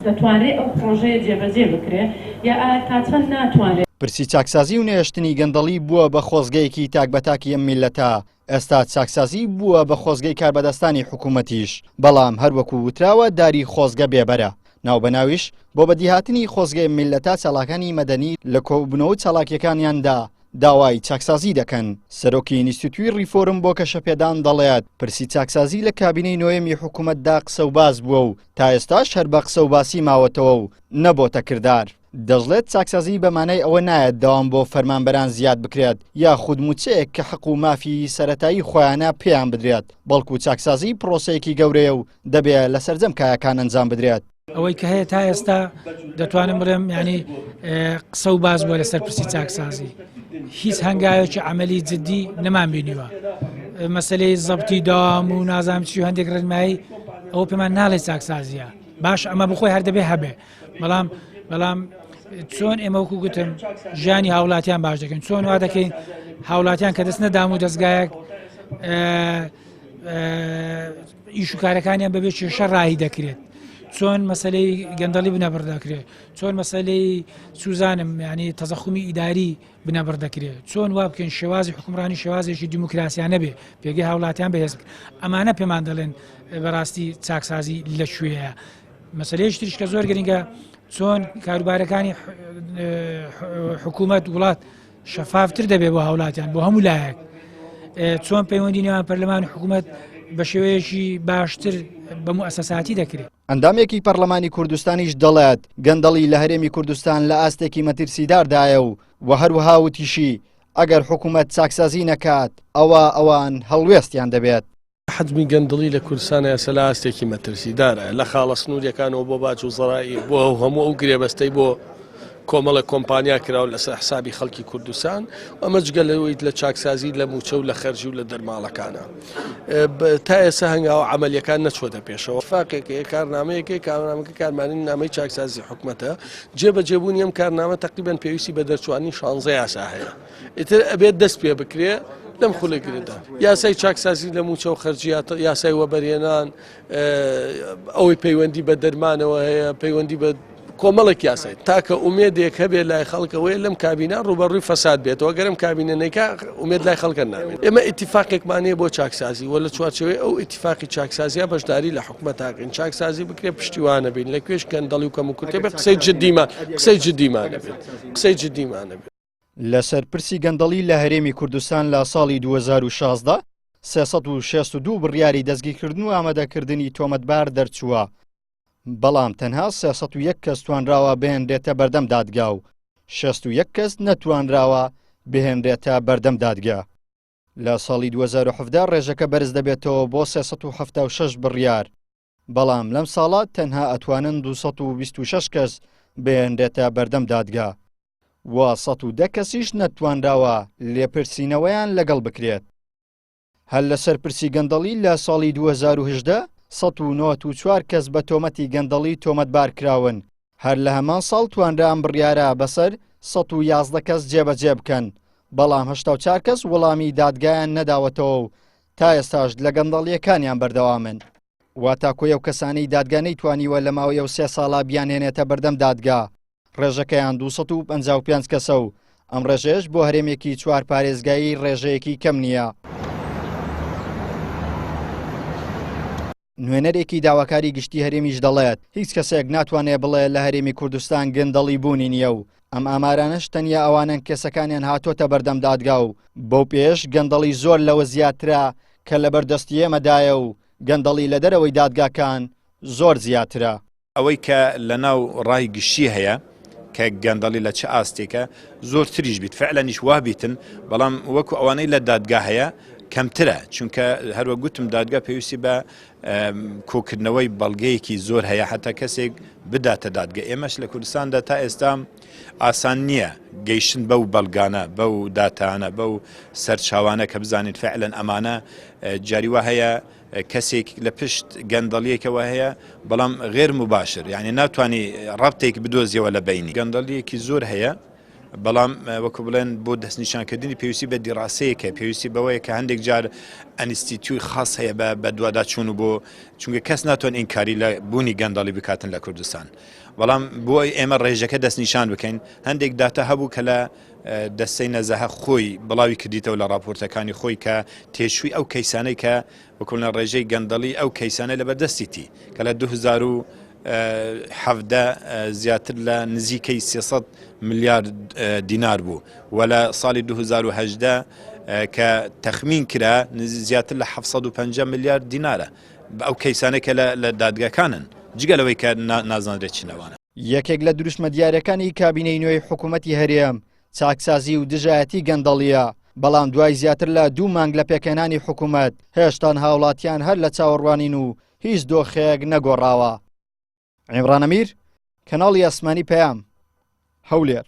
دەتوانرێ ئەو پڕۆژەیە جێبەجێ بکرێ یا ئایا تا چەند ناتوانرێ؟ پرسی چاکسازی و نەهێشتنی گەندەڵی بووە بە خۆزگەیەکی تاک بە تاکی ئەم میللەتە، ئێستا چاکسازی بووە بە خۆزگەی کاربەدەستانی حکوومەتیش، بەڵام هەر وەکوو وتراوە داری خۆزگە بێ بەرە، ناوبەناویش بۆ بەدیهاتنی خۆزگەی ئەم میللەتە چالاکانی مەدەنی لە کۆبوونەوە و چالاکییەکانیاندا داوای چاکسازی دەکەن. سەرۆکی ئینیستیتوی ڕیفۆرم بۆ گەشەپێدان دەڵێت، پرسی چاکسازی لە کابینەی نۆیەمی حکوومەتدا قسە و باس بووە و تا ئێستاش هەر بە قسە و باسی ماوەتەوە و نەبۆتە کردار. دەشڵێت چاکسازی بە مانای ئەوە نایەت دەوام بۆ فەرمانبەران زیاد بکرێت یاخود مووچەیەک کە حەق و مافی سەرەتایی خۆیانە پێیان بدرێت، بەڵکو چاکسازی پرۆسەیەکی گەورەیە و دەبێ لە سەرجەم کایەکان ئەنجام بدرێت. ئەوەی کە هەیە تا ئێستا دەتوانم بڵێم ینی قسە و باز بووە لەسەر پرسی چاکسازی هیچ هەنگاوێکی عملی جددی نەمان بینیوە مەسلەی زەبتی داوام و نازانم چی هەندێک ڕێنمایی ئەوە پێمان ناڵێ چاکسازیە باش ئەمە بخۆی هەر دەبێ هەبێ بەڵام بەڵام چۆن ئێمە وەکو گوتم ژیانی هاوڵاتیان باش دەکەین چۆن وا دەکەین هاوڵاتیان کە دەست نەدام و دەستگایەک ئیش و کارەکانیان بەبێ کێشە ڕایی دەکرێت چۆن مەسلەی گەندەڵی بنەبڕ دەکرێت چۆن مەسلەی سوزانم ینی تەزەخمی ئیداری بنەبڕ دەکرێت چۆن وا بکەین شێوازی حکومڕانی شێوازێکی دیموکراسیانە بێ پێگەی هاوڵاتیان بەهێز ئەمانە پێمان دەڵێن بەڕاستی چاکسازی لەکوێیە مەسلەیەکی تریش کە زۆر گرنگە چۆن کاروبارەکانی حکوومەت وڵات شەفافتر دەبێت بۆ هاوڵاتیان بۆ هەموو لایەک چۆن پەیوەندی نێوان پەرلەمان و حکوومەت بە شێوەیەکی باشتر بە موئەسەساتی دەکرێت. ئەندامێکی پەرلەمانی کوردستانیش دەڵێت، گەندەڵی لە هەرێمی کوردستان لە ئاستێکی مەترسیداردایە و و هەروەها وتیشی، ئەگەر حکوومەت چاکسازی نەکات ئەوا ئەوان هەڵوێستیان دەبێت. حەجمی گەندڵی لە کوردستان ئێستا لە ئاستێکی مەترسیدارە لە خاڵە سنووریەکانەوە بۆ باج و زەرائیب بۆ ئەو هەموو ئەو گرێبەستەی بۆ کۆمەڵە کۆمپانیا کراوە لەسەر حسابی خەڵکی کوردستان ئەمە جگە لەوەی لە چاکسازی لە موچە و لە خەرجی و لە دەرماڵەکانە تا ئێستا هەنگاوە عملیەکان نەچوەتە پێشەوە فاقێک هەیە کارنامەیەکەی کارنامەکە کارمانی نامەی چاکسازی حکومەتە جێبەجێبوونی ئەم کارنامە تقریبا پێویستی بە دەرچوانی شانزە یاسا هەیە ئیتر ئەبێت دەست پێ بکرێ لەم خولە گردا یاسای چاکسازی لە موچە و خەرجیات یاسای وەبەرهێنان ئەوەی پەیوەندی بە دەرمانەوە هەیە پەیوەندی بە کۆمەڵێک یاسای تاکە ئومێدێک هەبێت لای خەڵکەوەی لەم کابینە ڕوبەڕووی فەساد بێتەوە گەرم کابینە نیکا ئومێد لای خەڵکە نامێت ئێمە ئیتیفاقێکمان هەیە بۆ چاکسازی وە لە چوارچێوەی ئەو ئیتیفاقی چاکسازیە بەشداری لە حکومەت تاقین چاکسازی بکرێ پشتیوانە بین لە کوێش گەندەڵی و کەم و کورتێ بە قسەی جدیمان قسەی جدیمانە بێت قسەی جدیمانە بێت. لەسەر پرسی گەندەڵی لە هەرێمی کوردستان لە ساڵی 2016 362 بڕیاری دەستگیرکردن و ئامادەکردنی تۆمەتبار دەرچووە، بەڵام تەنها 301 کەس توانراوە بهێنرێتە بەردەم دادگا و 61 کەس نەتوانراوە بهێنرێتە بەردەم دادگا. لە ساڵی 2017 ڕێژەکە بەرز دەبێتەوە بۆ 376 بڕیار، بەڵام لەم ساڵە تەنها ئەتوانن 226 کەس بهێنرێتە بەردەم دادگا و 110 کەسیش نەتوانراوە لێپرسینەوەیان لەگەڵ بکرێت. هەر لەسەر پرسی گەندەڵی لە ساڵی 2018 194 کەس بە تۆمەتی گەندەڵی تۆمەتبار کراون، هەر لە هەمان ساڵ توانرا ئەم بڕیارە بەسەر 111 کەس جێبەجێ بکەن، بەڵام 84 کەس وەڵامی دادگایان نەداوەتەوە و تا ئێستاش لە گەندەڵییەکانیان بەردەوامن. واتا کۆی ئەو کەسانەی دادگا نەیتوانیوە لە ماوەی ئەو سێ ساڵە بیانهێنێتە بەردەم دادگا، ڕێژەکەیان 255 کەسە و ئەم ڕێژەیەش بۆ هەرێمێکی چوار پارێزگایی ڕێژەیەکی کەم نییە. نوێنەرێکی داواکاری گشتی هەرێمیش دەڵێت، هیچ کەسێک ناتوانێ بڵێ لە هەرێمی کوردستان گەندەڵی بوونی نییە و ئەم ئامارانەش تەنیا ئەوانەن کێسەکانیان هاتۆتە بەردەم دادگا و بەو پێیەش گەندەڵی زۆر لەوە زیاترە کە لەبەر دەستی ئێمەدایە و گەندەڵی لە دەرەوەی دادگاکان زۆر زیاترە. ئەوەی کە لە ناو ڕای گشتی هەیە کە گەندەڵی لە چ ئاستێکە زۆرتریش بیت فعلەنیش وا بیتن بەڵام وەکو ئەوانەی لە دادگا هەیە کەمترە چونکە هەروە گوتم دادگا پێویستی بە کۆکردنەوەی بەڵگەیەکی زۆر هەیە حتا کەسێک بداتە دادگە ئێمەش لە کوردستاندا تا ئێستا ئاسان نییە گەیشتن بەو بەڵگانە بەو داتانە بەو سەرچاوانە کە بزانین فعلەن ئەمانە جاری وا هەیە کەسێک لە پشت گەندەڵیەکەوە هەیە بەڵام غێر مباشر یعنی ناتوانانی ڕابتێک بدۆزیەوە لە بینی گەندەڵیەکی زۆر هەیە. بەڵام وەکو بڵێن بۆ دەستنیشانکردنی پێویستی بە دیڕاسەیەکە پێویستی بەوەیە کە هەندێک جار ئەنیستیتوی خاص هەیە بە بەدواداچوون و بۆ چونکە کەس ناتوان ئینکاری لە بوونی گەندەڵی بکاتن لە کوردستان بەڵام بۆ ئێمە ڕێژەکە دەستنیشان بکەین هەندێک داتا هەبوو کە لە دەستەی نەزەهە خۆی بڵاوی کردیتەوە لە راپۆرتەکانی خۆی کە تێچووی ئەو کەیسانەی کە وەکو لە ڕێژەی گەندەڵی ئەو کەیسانە لەبەردەستیتی کە لە 2017 زیاتر لە نزیکەی 300 ملیار دینار بوو و لە ساڵی 2018 کە تەخمین کرا زیاتر لە 750 ملیار دینارە ئەو کەیسانە کە لە دادگاکانن جگە لەوەی کە نازانرێت چنەوانە. یەکێک لە دروشمە دیارەکانی کابینەی نوێی حکوومەتی هەرێم چاکسازی و دژایەتی گەندەڵییە، بەڵام دوای زیاتر لە دوو مانگ لە پێکهێنانی حکوومەت، هێشتان هاوڵاتیان هەر لە چاوەڕوانین و هیچ دۆخێک نەگۆڕاوە. عیمڕان ئەمیر، کەناڵی ئاسمانی پەیام، هەولێر.